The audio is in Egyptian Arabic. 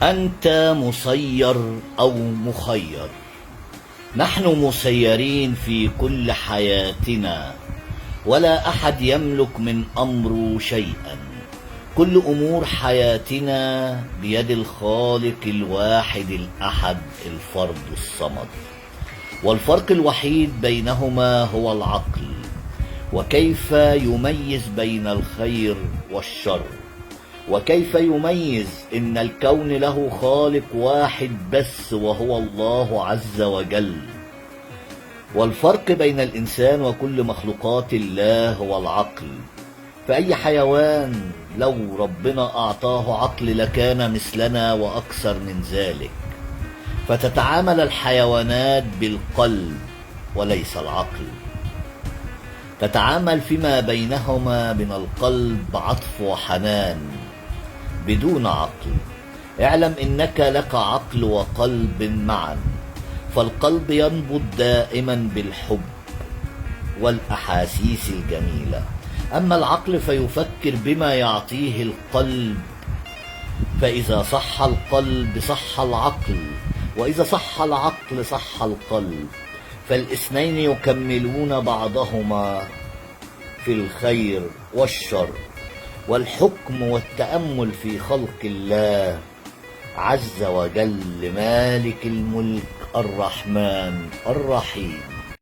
أنت مسير أو مخير؟ نحن مسيرين في كل حياتنا، ولا أحد يملك من أمره شيئا. كل أمور حياتنا بيد الخالق الواحد الأحد الفرد الصمد، والفرق الوحيد بينهما هو العقل، وكيف يميز بين الخير والشر، وكيف يميز إن الكون له خالق واحد بس وهو الله عز وجل. والفرق بين الإنسان وكل مخلوقات الله هو العقل، فأي حيوان لو ربنا أعطاه عقل لكان مثلنا وأكثر من ذلك. فتتعامل الحيوانات بالقلب وليس العقل، تتعامل فيما بينهما من القلب عطف وحنان بدون عقل. اعلم إنك لك عقل وقلب معا، فالقلب ينبض دائما بالحب والأحاسيس الجميلة، أما العقل فيفكر بما يعطيه القلب، فإذا صح القلب صح العقل، وإذا صح العقل صح القلب، فالاثنين يكملون بعضهما في الخير والشر. والحكم والتأمل في خلق الله عز وجل مالك الملك الرحمن الرحيم.